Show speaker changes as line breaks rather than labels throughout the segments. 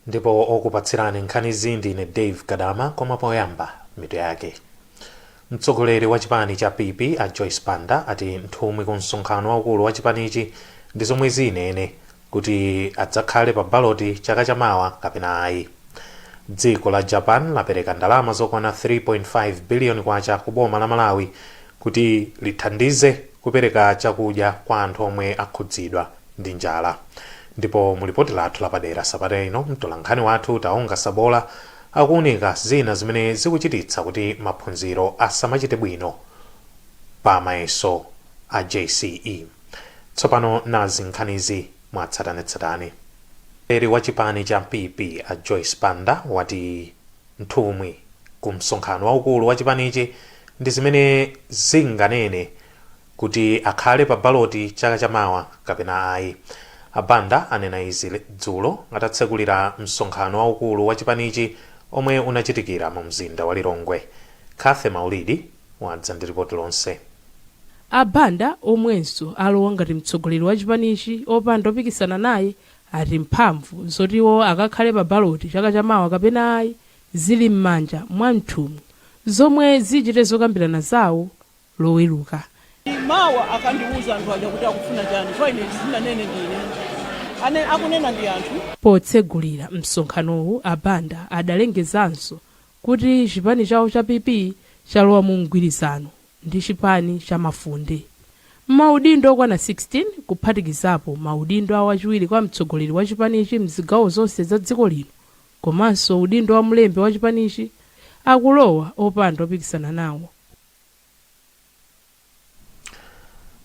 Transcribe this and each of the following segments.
Ndipo okupatsirani nkhanizi ndine Dave Gadama, koma poyamba mitu yake. Mtsogoleri wa chipani cha PP a Joyce Banda ati nthumwi ku msonkhano waukulu wa chipanichi ndi zomwe zinene kuti adzakhale pa baloti chaka chamawa kapena ayi. Dziko la Japan lapereka ndalama zokwana 3.5 biliyoni kwacha ku boma la Malawi kuti lithandize kupereka chakudya kwa anthu omwe akhudzidwa ndi njala. Ndipo mu lipoti lathu lapadera sabata ino, mtolankhani wathu Taonga Sabola akuunika zina zimene zikuchititsa kuti maphunziro asamachite bwino pa mayeso a JCE. Tsopano nazi nkhanizi mwatsatanetsatane. Mtsogoleri wa chipani cha PP a Joyce Banda wati nthumwi ku msonkhano waukulu wa chipanichi ndi zimene zinganene kuti akhale pa baloti chaka chamawa kapena ayi. A Banda anena izi dzulo atatsekulira msonkhano waukulu wa chipanichi omwe unachitikira mu mzinda wa Lilongwe. Cathy Maulidi wadza ndi ripoti lonse.
A Banda, omwenso alowa ngati mtsogoleri wa chipanichi opanda opikisana naye, ati mphamvu zoti iwo akakhale pa baloti chaka chamawa kapena ayi zili m'manja mwa nthumwi zomwe zichite zokambirana zawo Loweruka.
Mawa akandiuza anthu aja kuti akufuna chani, chifukwa ine sindinanene ndine, akunena ndi anthu.
Potsegulira msonkhanowu, a Banda adalengezanso kuti chipani chawo cha PP chalowa mu mgwirizano ndi chipani cha Mafunde m'maudindo okwana 16 kuphatikizapo maudindo a wachiwiri kwa mtsogoleri wa chipanichi mzigawo zonse za dziko lino komanso udindo wa mlembi wa chipanichi akulowa opanda opikisana nawo.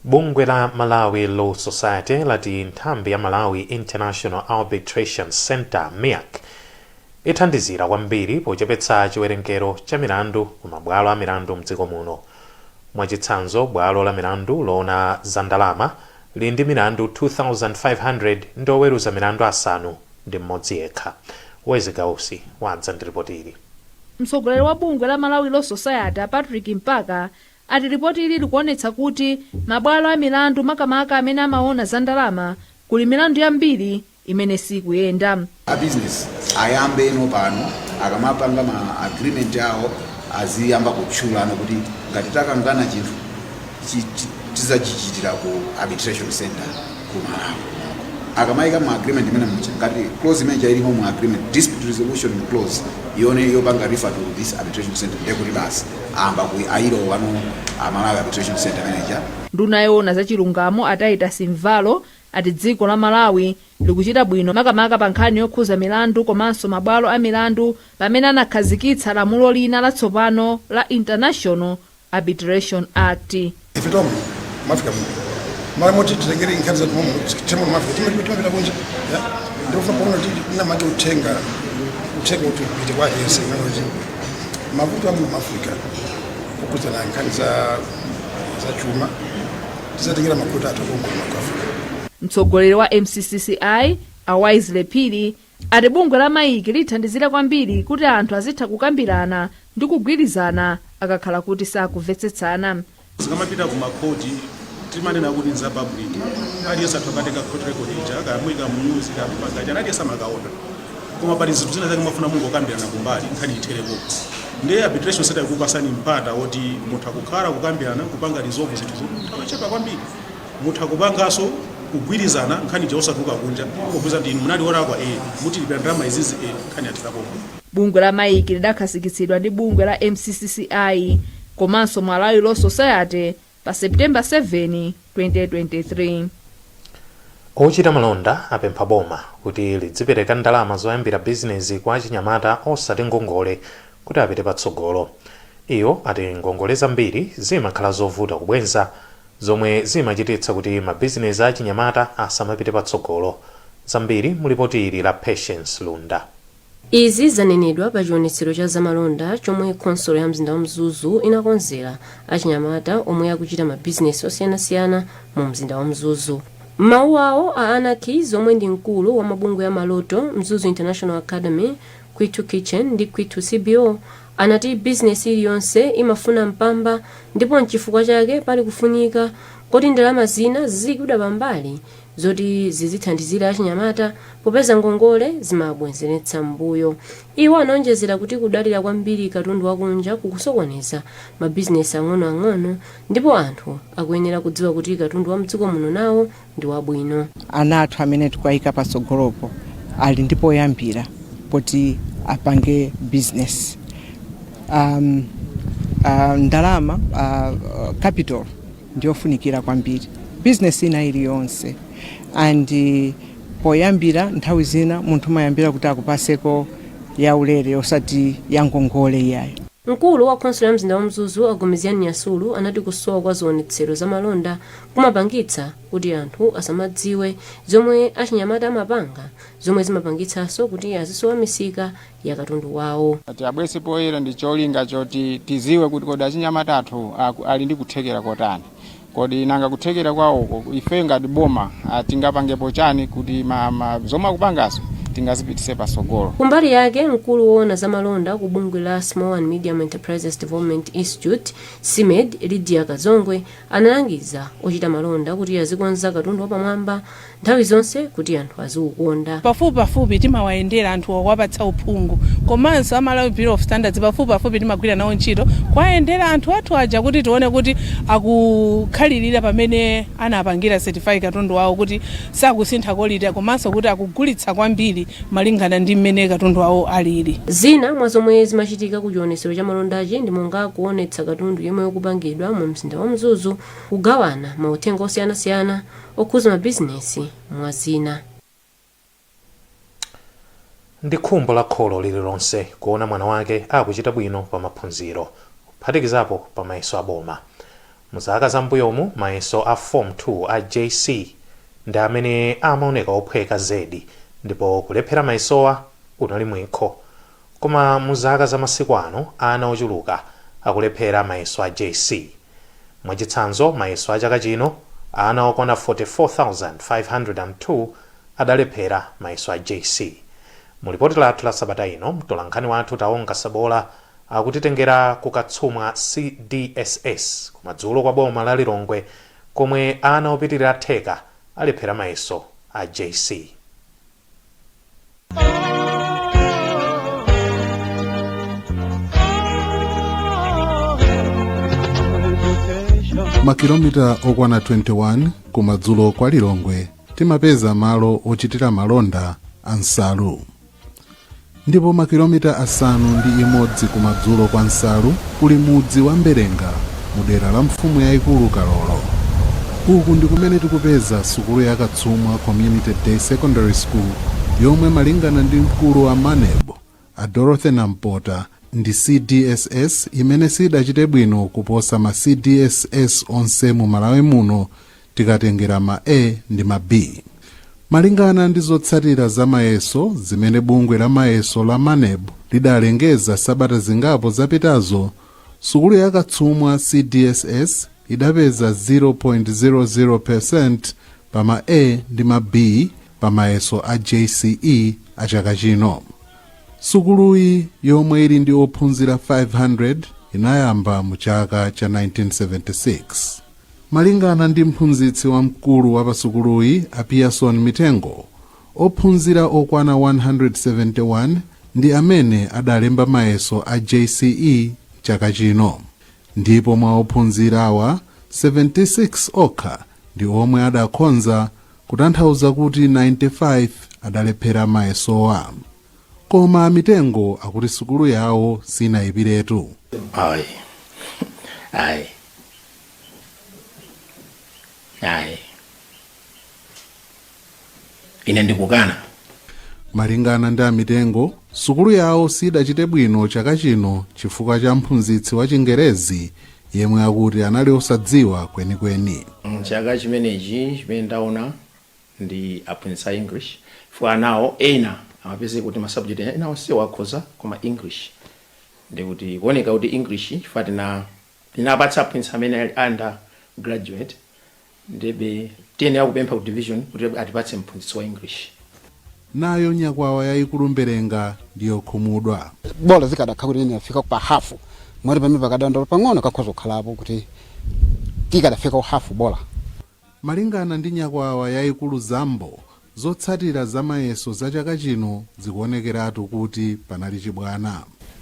Bungwe la Malawi Law Society lati nthambi ya Malawi International Arbitration Centre, MIAC, ithandizira kwambiri pochepetsa chiwerengero cha milandu ku mabwalo a milandu mdziko muno. Mwachitsanzo, bwalo la milandu loona za ndalama lili ndi milandu 2,500 ndi oweruza milandu asanu ndi mmodzi yekha. Wezi Gausi wadza ndi ripoti ili.
Mtsogoleri wa bungwe la Malawi Law Society a Patrick Mpaka ati lipotili likuonetsa kuti mabwalo a milandu, makamaka amene amaona za ndalama, kuli milandu yambiri imene sikuyenda.
A business ayambe ino pano akamapanga ma agreement awo aziyamba kutchulano kuti ngati takangana chinthu tizachichitira ku arbitration center ku Malawi kunoko. Akamayika mu agreement imene muja, ngati clause imene chailimo mu agreement, dispute resolution clause yone yopanga refer to this arbitration center, ndiye kuti basi ayamba ku ayilowano a Malawi Arbitration Center manager.
Nduna yoona za chilungamo a Titus Mvalo ati dziko la Malawi likuchita bwino makamaka pa nkhani yokhuza milandu komanso mabwalo a milandu pamene anakhazikitsa lamulo lina latsopano la International Arbitration Act.
Ife tomwe mu Africa muno, malo moti titengere nkhani zathu momuno temuno mu Africa, timapita kunja ya ndikufuna kuona kuti tinamake uthenga kuti upite kwa aliyense kuti mavuto amuno mu Africa okhudzana nkhani za chuma tizatengera makhoti athu akonkuno ku Africa.
Mtsogoleri wa MCCCI a Wisely Phiri ati bungwe la MAIIC lithandizira kwambiri kuti anthu azitha kukambirana ndi kugwirizana akakhala kuti sakumvetsetsana.
Zikamapita ku makhoti timanena kuti nza public, aliyense athu akatenga court record ija, kayamuyika mu news, kayapanga chani, aliyense amakaona. Koma pali zinthu zina zake mafuna mungokambirana kumbali, nkhani itherepo. Ndiye arbitration center ikupasani mpata woti mutha kukhala, kukambirana, kupanga resolve zinthuzo nthawi yochepa kwambiri. Mutha kupanganso kugwirizana nkhani ija osatuluka kunja, kungogwirizana kuti inu munali olakwa, mutilipira ndalama izizi, nkhani yatherapo.
Bungwe la MAIIC lidakhazikitsidwa ndi bungwe la MCCCI komanso Malawi Law Society pa September 7, 2023.
Ochita malonda apempha boma kuti lidzipereka ndalama zoyambira bizinezi kwa achinyamata osati ngongole kuti apite patsogolo. Iwo ati ngongole zambiri zimakhala zovuta kubwenza zomwe zimachititsa kuti mabizinezi a achinyamata asamapite patsogolo. Zambiri mu lipoti ili la Patience Lunda.
Izi zanenedwa pa chionetsero cha zamalonda chomwe khonsolo ya mzinda wa Mzuzu inakonzera achinyamata omwe akuchita mabizinesi osiyanasiyana mu mzinda wa Mzuzu. M'mawu awo, a Anna Keys, omwe ndi mkulu wa mabungwe a Maloto, Mzuzu International Academy, Kwithu Kitchen ndi Kwithu CBO, anati bizinesi iliyonse imafuna mpamba ndipo nchifukwa chake pali kufunika koti ndalama zina ziziyikidwa pambali zoti zizithandizira achinyamata popeza ngongole zimabwezeretsa mbuyo. Iwo anaonjezera kuti kudalira kwambiri katundu wakunja kukusokoneza mabizinesi ang'onoang'ono ndipo anthu akuyenera kudziwa kuti katundu wa mdziko muno nawo ndi wabwino.
Ana athu amene tikuwayika patsogolopo ali ndi poyambira poti apange business. Ndalama, capital ndiyofunikira kwambiri business ina iliyonse, and poyambira nthawi zina munthu umayambira kuti akupaseko yaulere, osati ya ngongole iyayo.
Mkulu wa khonsolo ya mzinda wa Mzuzu, a Gomezgani Nyasulu, anati kusowa kwa zionetsero za malonda kumapangitsa kuti anthu asamadziwe zomwe achinyamata amapanga, zomwe zimapangitsanso kuti azisowa misika ya katundu wawo.
Tiabwese poyera ndi cholinga choti tiziwe kuti kodi achinyamata athu ali ndi kuthekera kotani, kodi nanga kuthekera kwawoko ife ngati boma tingapangepo chani kuti zomwe akupangazo tingazipitise pasogolo.
Kumbali yake, mkulu woona za malonda ku bungwe la Small and Medium Enterprises Development Institute, SMED, Lydia Kazongwe, analangiza ochita malonda kuti azikonza katundu wapamwamba nthawi zonse kuti anthu aziukonda.
Pafupi pafupi timawayendera anthu okuwapatsa uphungu, komanso a Malawi Bureau of Standards pafupi pafupi timagwira nawo ntchito kuwayendera anthu athu aja kuti tione kuti akukhalirira pamene anapangira certify katundu wawo, kuti sakusintha quality, komanso kuti akugulitsa kwambiri malingana ndi mmene katundu wawo alili.
Zina mwa zomwe zimachitika ku chionetsero cha malondachi ndi monga kuonetsa katundu yemwe ukupangidwa mu mzinda wa Mzuzu, kugawana mauthenga osiyanasiyana okhuza mabizinesi, mwa zina.
Ndi khumbo la kholo lililonse kuona mwana wake akuchita bwino pa maphunziro, kuphatikizapo pa mayeso aboma. Muzaka zambuyomu, mayeso a Form 2 a JC ndi amene amaoneka ophweka zedi ndipo kulephera mayesowa unali mwikho. Koma muzaka za masiku ano, ana ochuluka akulephera mayeso a JC. Mwachitsanzo, mayeso a chaka chino, ana okwana 44,502 adalephera mayeso a JC. Mulipoti lathu la sabata ino, mtolankhani wathu Taonga Sabola akutitengera ku Katsumwa CDSS kumadzulo kwa boma la Lilongwe, komwe ana opitirira theka alephera mayeso a JC.
Makilomita okwana 21 kumadzulo kwa Lilongwe timapeza malo ochitira malonda a Nsalu, ndipo makilomita 6 kumadzulo kwa Nsalu kuli mudzi wa Mberenga mu dera la mfumu yayikulu Kalolo. Uku ndi kumene tikupeza sukulu ya Katsumwa Community Day Secondary School, yomwe malingana ndi mkulu wa MANEB a Dorothy Nampota ndi CDSS imene sidachite bwino kuposa ma CDSS onse mu Malawi muno tikatengera ma A ndi ma B. Malingana ndi zotsatira za mayeso zimene bungwe la mayeso la MANEB lidalengeza sabata zingapo zapitazo, sukulu ya Katsumwa CDSS idapeza 0.00% pa ma A ndi ma B pa mayeso a JCE a chaka chino. Sukuluyi, yomwe ili ndi ophunzira 500, inayamba mu chaka cha 1976. Malingana ndi mphunzitsi wamkulu wa pasukuluyi a Pearson Mitengo, ophunzira okwana 171 ndi amene adalemba mayeso a JCE chaka chino, ndipo mwa ophunzirawa 76 okha ndi omwe adakhonza, kutanthauza kuti 95 adalephera mayesowa. Koma Mitengo akuti sukulu yawo sinayipiretu.
Ayi, ayi, ayi, ine ndikukana.
Malingana ndi Amitengo, sukulu yawo sidachite bwino chaka chino chifukwa cha mphunzitsi wa Chingerezi yemwe akuti anali osadziwa kwenikweni.
Chaka chimenechi chimene ndaona ndi aphunzitsi a English, chifukwa anawo ena amapeze kuti ma subject ena onsewo akhoza koma English, ndikuti kuoneka kuti English, chifukwa tinapatsa aphunzitsi amene ali under graduate, ndebe tiyenera kupempha ku division kuti atipatse mphunzitsi wa English.
Nayo nyakwawa yayikulu Mberenga ndiyokhumudwa.
Bola zikadakhala kuti ine afika pa hafu, mwati pamene pakadandalo pang'ono kakhoza kukhalapo kuti tikadafika ku hafu bola.
Malingana ndi nyakwawa yayikulu Zambo, zotsatira za mayeso za chaka chino zikuonekeratu kuti panali chibwana.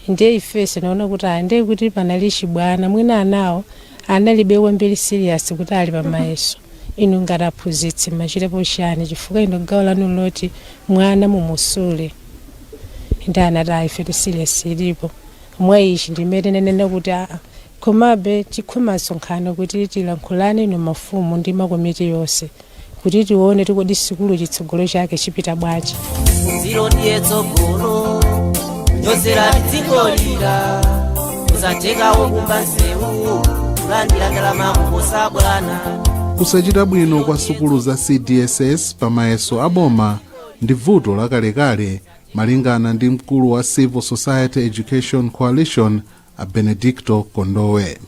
Ndiye ifenso naona kuti ndiye kuti panali chibwana, mwina anawo analibe kwambiri serious kuti ali pamayeso. Inu ngati aphunzitsi machitepo chani? Chifukwa ino gawo lanu loti mwana mumusule. Ndi anati ayi, ifetu serious ilipo. Mwa ichi ndimene nenene kuti aa, komabe tikhoma msonkhano kuti tilankhulane inu mafumu ndi makomiti yonse kuti tione tikodi sukulu chitsogolo chake chipita bwanji.
Phunziro ndiye tsogolo, nyozera dziko lira usathekawo kumba nsewu kulandira ndalama kuposa bwana.
Kusachita bwino kwa sukulu za CDSS pa mayeso aboma ndi vuto lakalekale, malingana ndi mkulu wa Civil Society Education Coalition a Benedicto Kondowe.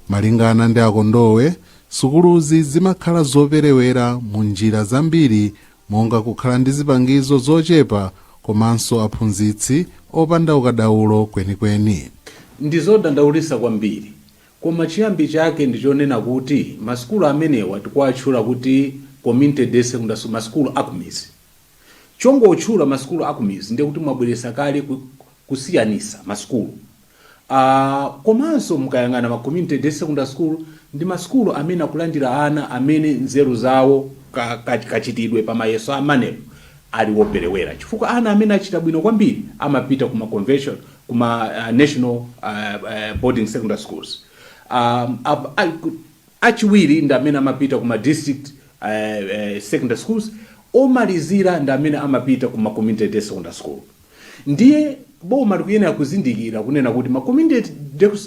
Malingana ndi Akondowe, sukuluzi zimakhala zoperewera mu njira zambiri, monga kukhala ndi zipangizo zochepa komanso aphunzitsi opanda ukadaulo kwenikweni.
Ndi zodandaulitsa kwambiri, koma chiyambi chake ndichonena kuti masukulu amenewa tikuwatchula kuti community day secondary school, masukulu akumidzi. Chongotchula masukulu akumidzi ndiye kuti mwabweretsa kale kusiyanisa masukulu. Komanso mukayang'ana ma community day secondary school ndi masukulu amene akulandira ana amene nzeru zawo kachitidwe pa mayeso a MANEB ali woperewera, chifukwa ana amene achita bwino kwambiri amapita kuma convention, kuma national boarding secondary schools. Achiwiri ndi amene amapita kuma district secondary schools. Omalizira ndi amene amapita kuma community day secondary school. Ndiye boma likuyenera kuzindikira kunena kuti ma community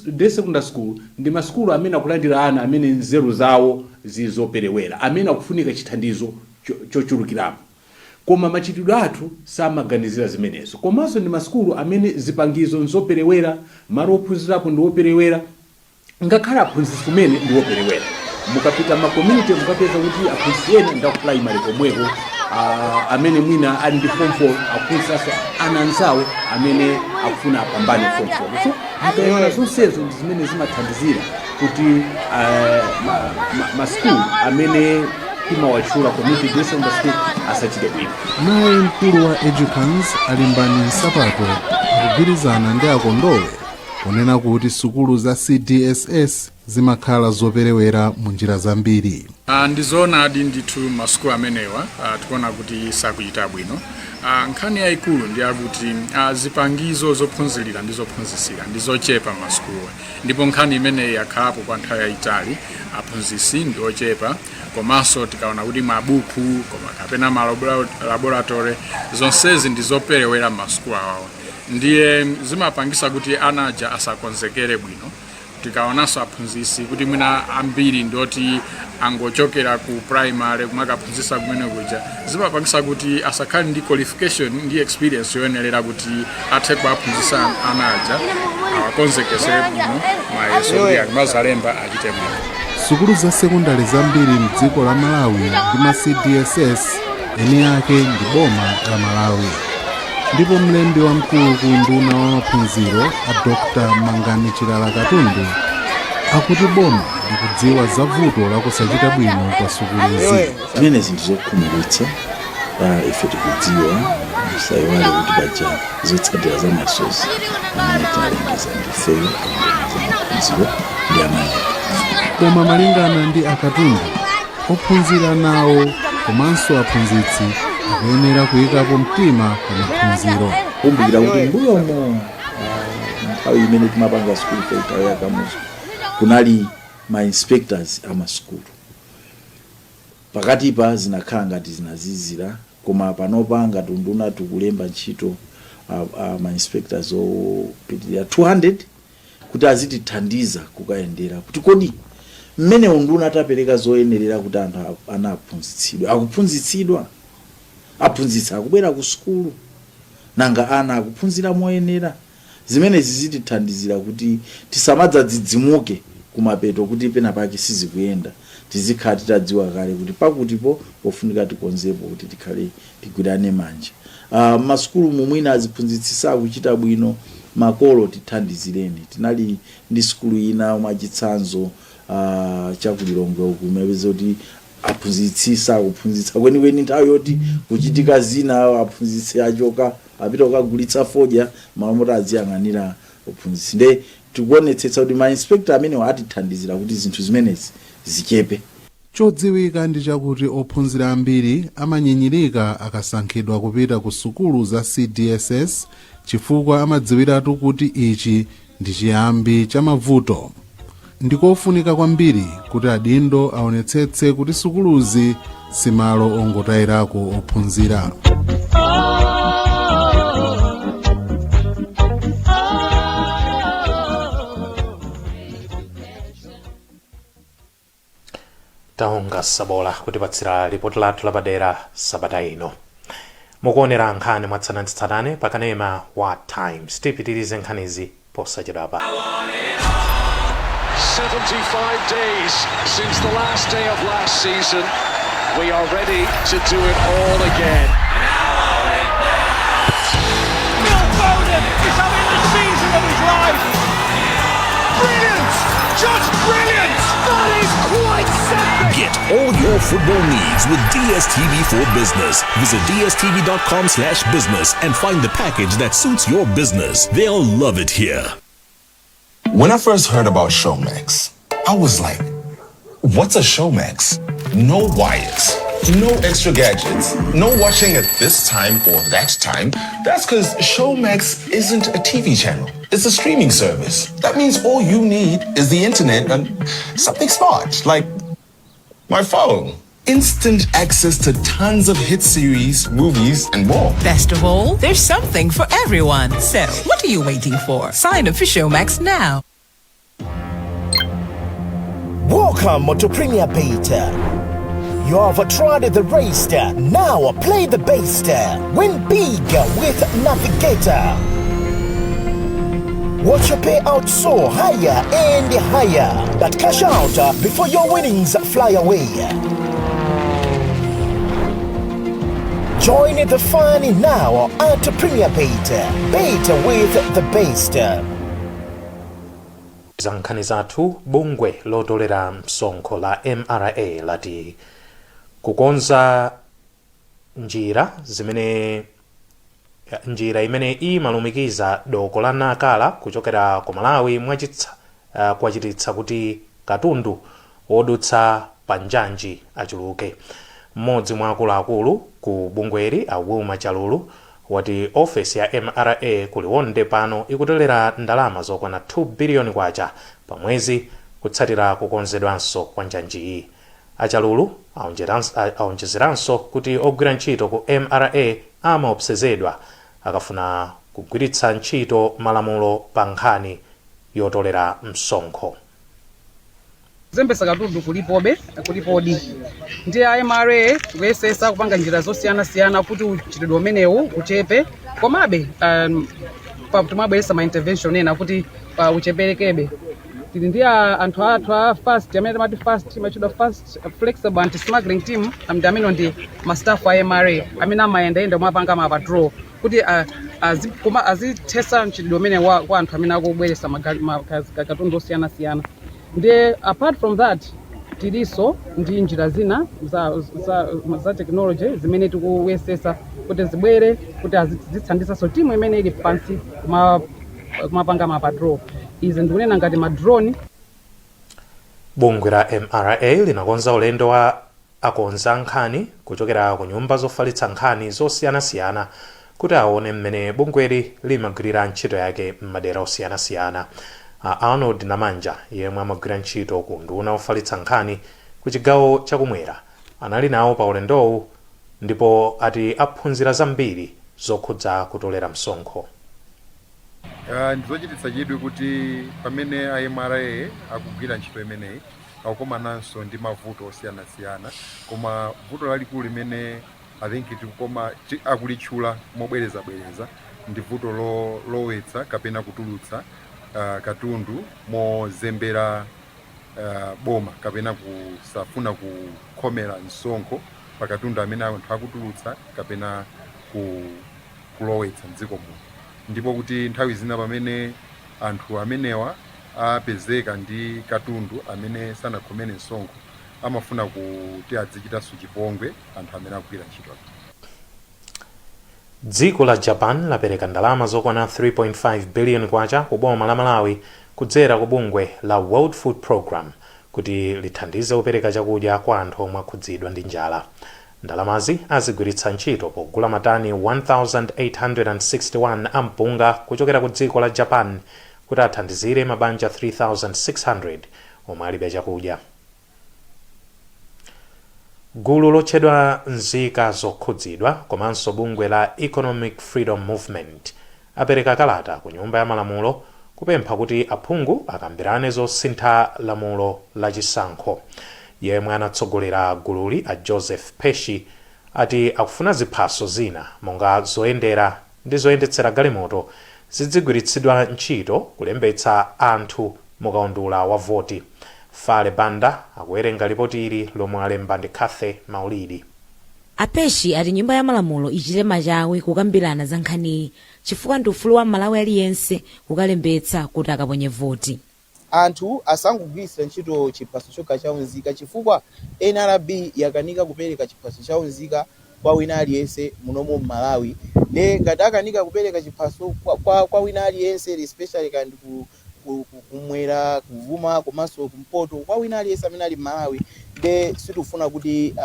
day secondary school ndi masukulu amene akulandira ana amene nzeru zawo zizoperewera, amene akufunika chithandizo chochulukirapo, koma machitidwe athu samaganizira zimenezo. Komanso ndi masukulu amene zipangizo nzoperewera, malo ophunzirapo ndi operewera, ngakhale aphunzitsi kumene ndi woperewera. Mukapita ma community mukapeza kuti aphunzitsi ena ndi aku primary komweko, amene mwina ali ndi form 4, aphunzitsanso ana anzawo amene akufuna apambane form 4. So mukayang'ana zonsezo ndi zimene zimathandizira kuti masukulu amene timawatchula community day secondary school asachite bwino.
Naye mkulu wa Educans Alimbani Nsapato akugwirizana ndi Akondowe kunena kuti sukulu za CDSS zimakhala zoperewera mu njira zambiri.
Ndizoonadi ndithu, masukulu amenewa tikuona kuti sakuchita bwino. Nkhani yayikulu ndi yakuti zipangizo zophunzirira ndi zophunzitsira ndi zochepa masukuluwa, ndipo nkhani imeneyi yakhalapo kwa nthawi yayitali. Aphunzitsi ndi ochepa, komanso tikaona kuti mabuku koma kapena ma laboratory, zonsezi ndi zoperewera masukulu awawa, ndiye zimapangisa kuti ana aja asakonzekere bwino. Tikaonanso aphunzitsi kuti mwina ambiri ndoti angochokera ku primary kumakaphunzitsa kumene kuja, zimapangisa kuti asakhale ndi qualification ndi experience yoyenerera kuti athe kuwaphunzitsa ana aja, awakonzekesere bwino mayeso kuti akamazalemba achite bwino.
Sukulu za sekondari zambiri mdziko la Malawi ndi ma CDSS eni ake ndi boma la Malawi, ndipo mlembi wamkulu ku unduna wa maphunziro a Dr Mangani Chilala Katundu akuti boma likudziwa za vuto la kusachita bwino kwa sukuluzi.
Zimene zinthu zokhumudwitsa, ife tikudziwa. Musayiwale kuti paja zotsatira za mayesozi amene tinalengeza ndifeyo a unduna za maphunziro ndi a MANEB.
Koma malingana ndi Akatundu, ophunzira nawo komanso aphunzitsi akuyenera kuyikapo mtima pa maphunziro.
Kumbukira kuti mbuyomo, nthawi imene timapanga sukulu ife, nthawi ya Kamuzu, kunali ma inspectors amasukulu. Pakatipa zinakhala ngati zinazizira, koma panopa ngati unduna tikulemba ntchito ma inspectors opitirira 200 kuti azitithandiza kukayendera kuti kodi mmene unduna atapereka zoyenerera kuti anthu ana aphunzitsidwe, akuphunzitsidwa, aphunzitsi akubwera ku sukulu, nanga ana akuphunzira moyenera. Zimenezi zitithandizira kuti tisamadzadzidzimuke kumapeto kuti pena pake sizikuyenda. Tizikhala titadziwa kale kuti pakutipo pofunika tikonzepo kuti tikhale tigwirane manja. Masukulu mumwina aziphunzitsi sakuchita bwino, makolo tithandizireni. Tinali ndi sukulu ina mwachitsanzo chakulilongwe uku, mapeza kuti Aphunzitsi sakuphunzitsa kwenikweni. Nthawi yoti kuchitika zina, aphunzitsi achoka, apita kukagulitsa fodya malo moti aziyang'anira uphunzitsi. Nde tikuonetsetsa kuti ma inspector amenewa atithandizira kuti zinthu zimenezi zichepe.
Chodziwika ndi chakuti ophunzira ambiri amanyinyirika akasankhidwa kupita ku sukulu za CDSS, chifukwa amadziwiratu kuti ichi ndi chiyambi cha mavuto. Ndikofunika kwambiri kuti adindo aonetsetse kuti sukuluzi simalo ongotayirako ophunzira.
Taonga Sabola kutipatsira lipoti lathu lapadera sabata ino. Mukuonera nkhani mwatsatanetsatane pa kanema wa Times. Tipitirize nkhanizi posachedwapa.
75 days since the last day of last season. We are ready to do it all again.
Phil Foden is having the season of his life.
Brilliant! Just brilliant! That is quite something!
Get all your football needs with DSTV for Business. Visit dstv.com/business and find the package that suits your business. They'll love it here.
When I first heard about Showmax, I was like, what's a Showmax? No wires, no extra gadgets, no watching at this time or that time. That's because Showmax isn't a TV channel. It's a streaming service. That means all you need is the internet and something smart, like my phone. Instant access to tons of hit series, movies, and more.
Best of all, there's something for everyone. So, what are you waiting for? Sign up for Showmax now.
Welcome to Premier Bet. You have tried the rest. Now play the best. Win big with Navigator. Watch your payout soar higher and higher. But cash out before your winnings fly away. Join the fun now at Premier Bet. Bet with the best.
Za nkhani zathu, bungwe lotolera msonkho la MRA lati kukonza njira imene imalumikiza doko la Nakala kuchokera ku Malawi kwachititsa kuti katundu wodutsa pa njanji achuluke. Mmodzi mwa akuluakulu ku bungweli, a Wilma Chalulu, wati ofesi ya MRA ku Liwonde pano ikutolera ndalama zokwana 2 biliyoni kwacha pa mwezi kutsatira kukonzedwanso kwa njanjiyi. A Chalulu aonjezeranso kuti ogwira ntchito ku MRA amaopsezedwa akafuna kugwiritsa ntchito malamulo pa nkhani yotolera msonkho.
Kuzembesa katundu kulipobe, kulipodi. Ndiye a MRA tikuyesesa kupanga njira zosiyanasiyana kuti uchitidwe umenewu uchepe, komabe timabweresa ma intervention ena kuti ucheperekebe. Tili ndi anthu athu a FAST, amene timati FAST, imachedwa FAST, Flexible Anti Smuggling Team. Ndi amene ndi ma staff a MRA amene amayendayenda kumapanga ma patrol kuti azithesa mchitidwe umene kwa anthu amene akubweresa katundu osiyanasiyana. Ndiye apart from that, tilinso ndi njira zina za technology zimene tikuyesesa kuti zibwere kuti azithandizaso timu imene ili pansi kumapanga ma patrol. Izi ndikunena ngati ma drone.
Bungwe la MRA linakonza ulendo wa akonza nkhani kuchokera ku nyumba zofalitsa nkhani zosiyanasiyana kuti aone mmene bungweli limagwirira ntchito yake m'madera osiyanasiyana. A Arnold Namanja, yemwe amagwira ntchito ku unduna ofalitsa nkhani ku chigawo chakumwera, anali nawo pa ulendowu ndipo ati aphunzira zambiri zokhudza kutolera msonkho.
Ndizochititsa chidwi kuti pamene a MRA akugwira ntchito imeneyi, akukomananso ndi mavuto osiyanasiyana, koma vuto lalikulu limene I think akulitchula mobwerezabwereza ndi vuto lolowetsa kapena kutulutsa katundu mozembera boma kapena kusafuna kukhomera msonkho pa katundu amene anthu akutulutsa kapena kulowetsa mdziko muno, ndipo kuti nthawi zina pamene anthu amenewa apezeka ndi katundu amene sanakhomere msonkho, Amafuna kuti adzichitanso chipongwe anthu amene akugwira ntchito.
Dziko la Japan lapereka ndalama zokwana 3.5 billion kwacha ku boma la Malawi kudzera ku bungwe la World Food Program kuti lithandize kupereka chakudya kwa anthu omwe akhudzidwa ndi njala. Ndalamazi azigwiritsa ntchito pogula matani 1861 a mpunga kuchokera ku dziko la Japan kuti athandizire mabanja 3600 omwe alibe chakudya. Gulu lotchedwa Nzika Zokhudzidwa komanso bungwe la Economic Freedom Movement apereka kalata ku Nyumba ya Malamulo kupempha kuti aphungu akambirane zosintha lamulo la chisankho. Yemwe anatsogolera gululi, a Joseph Peshi, ati akufuna ziphaso zina monga zoyendera ndi zoyendetsera galimoto zidzigwiritsidwa ntchito kulembetsa anthu mukaundula wa voti. Fale Banda akuwerenga lipoti ili lomwe alemba ndi Cathy Maulidi.
A Peshi ati Nyumba ya Malamulo ichite machawi kukambirana za nkhaniyi chifukwa ndi ufulu wa Mmalawi aliyense kukalembetsa kuti akaponye voti.
Anthu asangogwiritsira ntchito chiphaso chokha cha unzika chifukwa NRB yakanika kupereka chiphaso cha unzika kwa wina aliyense munomo m'Malawi. Nde ngati akanika kupereka chiphaso kwa wina aliyense, especially kandi kumwera, kuvuma komanso kumpoto, kwa wina aliyense amene ali m'Malawi, nde sitikufuna kuti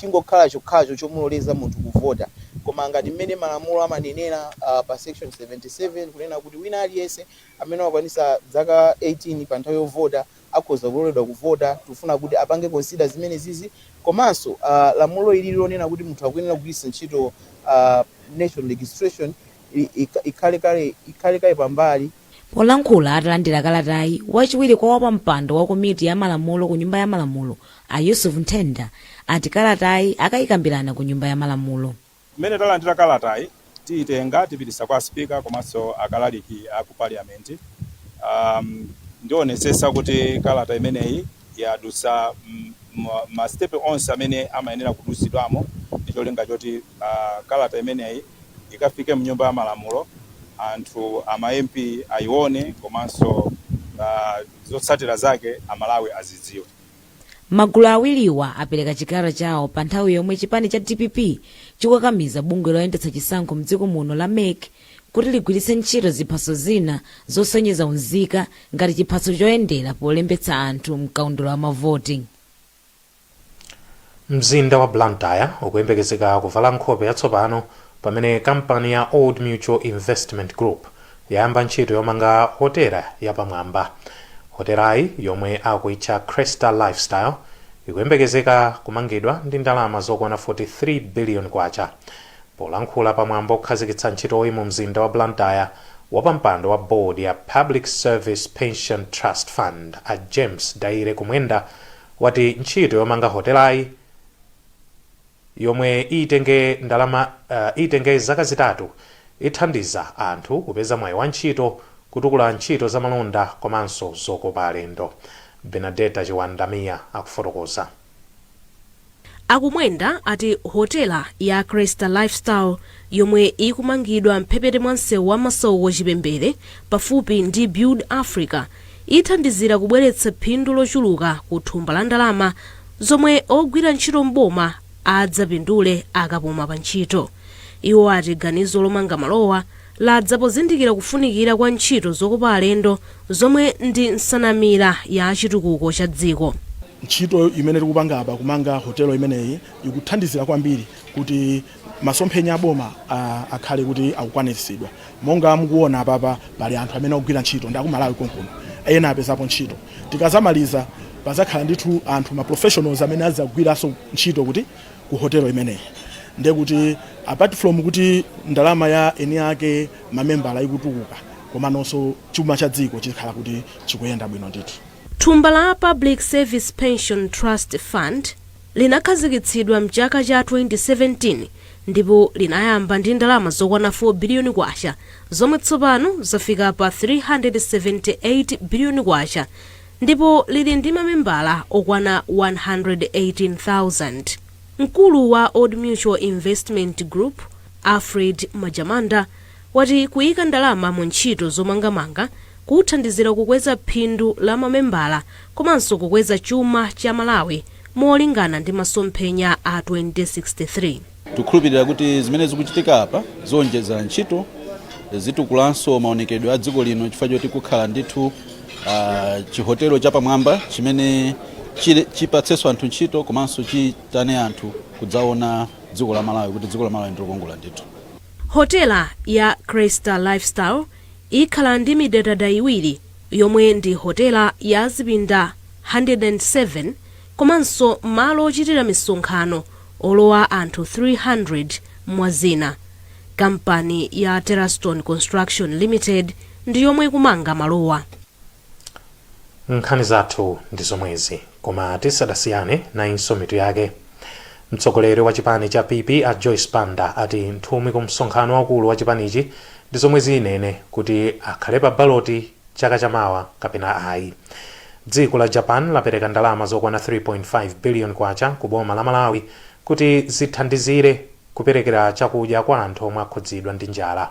chingokhala chokhacho chomuloleza munthu kuvota, koma ngati mmene malamulo amanenera pa section 77 kunena kuti wina aliyense amene wakwanisa zaka 18 pa nthawi yovota akhoza kuloledwa kuvota. Tikufuna kuti apange consider zimene zizi, komanso lamulo ili lonena kuti munthu akuyenera kugwiritsa ntchito national registration ikhale kale pambali.
Polankhula atalandira kalatayi, wachiwiri kwa wapampando wa komiti ya malamulo ku Nyumba ya Malamulo, a Yusuf Nthenda, ati kalatayi akayikambirana ku Nyumba ya Malamulo.
Mmene talandira kalatayi, tiyitenga tipitisa kwa Speaker komanso akalaliki a ku Parliament. Ndionetsetsa kuti kalata imeneyi yadutsa ma step onse amene amayenera kudutsidwamo ndi cholinga choti kalata imeneyi ikafike mnyumba ya malamulo, anthu ama MP ayione komanso zotsatira zake Amalawi azidziwe.
Magulu awiriwa apereka chikalata chawo pa nthawi yomwe chipani cha DPP chikukakamiza bungwe loyendetsa chisankho mdziko muno la MEC kuti ligwiritse ntchito ziphaso zina zosonyeza unzika ngati chiphaso choyendera polembetsa anthu mkaundula wa mavoti.
Mzinda wa Blantyre ukuyembekezeka kuvala nkhope yatsopano pamene kampani ya Old Mutual Investment Group yayamba ntchito yomanga hotela yapamwamba. Hotelayi, yomwe akuitcha Cresta Lifestyle, ikuyembekezeka kumangidwa ndi ndalama zokwana 43 billion kwacha. Polankhula pamwambo okhazikitsa ntchitoyi mu mzinda wa Blantyre, wapampando wa board ya Public Service Pension Trust Fund, a James Daire Kumwenda, wati ntchito yomanga hotelayi, yomwe itenge ndalama itenge zaka 3, ithandiza anthu kupeza mwayi wa ntchito, kutukula ntchito za malonda komanso zokopa alendo. Benadeta Chiwandamiya akufotokoza.
A Kumwenda ati hotela ya Cresta Lifestyle, yomwe ikumangidwa mphepete mwa msewu wa Masauko Chipembere pafupi ndi Build Africa, ithandizira kubweretsa phindu lochuluka ku thumba la ndalama zomwe ogwira ntchito m'boma adzapindule akapuma pa ntchito. Iwo ati ganizo lomanga malowa ladza pozindikira kufunikira kwa ntchito zokopa alendo zomwe ndi nsanamira ya chitukuko cha dziko.
Ntchito imene tikupanga apa, kumanga hotelo imeneyi, ikuthandizira kwambiri kuti masomphenya a boma akhale kuti akukwaniritsidwa. Monga mukuona apapa, pali anthu amene akugwira ntchito ndi akumalawi konkuno, ena apezapo ntchito. Tikazamaliza pazakhala ndithu anthu, ma professionals, amene azagwiranso ntchito kuti ku hotelo imeneyi. Ndiye kuti apart from kuti ndalama ya eni ake mamembala ikutukuka, komanso chuma cha dziko chikhala kuti chikuyenda bwino ndithu.
Thumba la Public Service Pension Trust Fund linakhazikitsidwa mchaka cha 2017 ndipo linayamba ndi ndalama zokwana 4 biliyoni kwacha zomwe tsopano zafika pa 378 biliyoni kwacha, ndipo lili ndi mamembala okwana 118,000. Mkulu wa Old Mutual Investment Group, Alfred Majamanda, wati kuyika ndalama mu ntchito zomangamanga Kuthandizira kukweza phindu la mamembala komanso kukweza chuma cha Malawi molingana ndi masomphenya a 2063.
Tikukhulupirira kuti zimene zikuchitika apa zionjezera ntchito, zitukulanso maonekedwe a dziko lino, chifukwa choti kukhala ndithu chihotelo chapamwamba chimene chipatsenso anthu ntchito komanso chitane anthu kudzaona dziko la Malawi, kuti dziko la Malawi ndilokongola ndithu.
Hotela ya Cresta Lifestyle ikhala ndi midadada iwiri yomwe ndi hotela ya zipinda 107 komanso malo ochitira misonkhano olowa anthu 300, mwa zina. Kampani ya Terrastone Construction Limited ndi yomwe ikumanga malowa.
Nkhani zathu ndi zomwezi, koma tisadasiyane, nayinso mitu yake. Mtsogoleri wa chipani cha PP a Joyce Banda ati nthumwi ku msonkhano waukulu wa chipanichi ndi zomwe zinene kuti akhale pa baloti chaka chamawa kapena ayi. Dziko la Japan lapereka ndalama zokwana 3.5 billion kwacha ku boma la Malawi kuti zithandizire kuperekera chakudya kwa anthu omwe akhudzidwa ndi njala.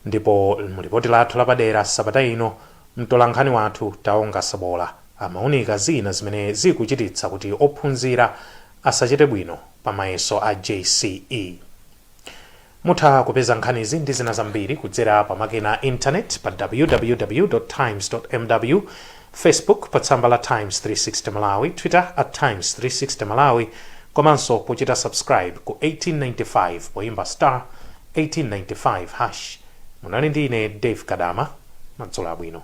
Ndipo mulipoti lathu lapadera sabata ino, mtolankhani wathu Taonga Sabola amaunika zina zimene zikuchititsa kuti ophunzira asachite bwino pa mayeso a JCE. Mutha kupeza nkhanizi ndi zina zambiri kudzera pa makina a intaneti pa www.times.mw, Facebook pa tsamba la Times 360 Malawi, Twitter @Times360Malawi, komanso pochita subscribe ku 1895 poimba *1895#. Munali ndi ine Dave Kadama. Madzulo abwino.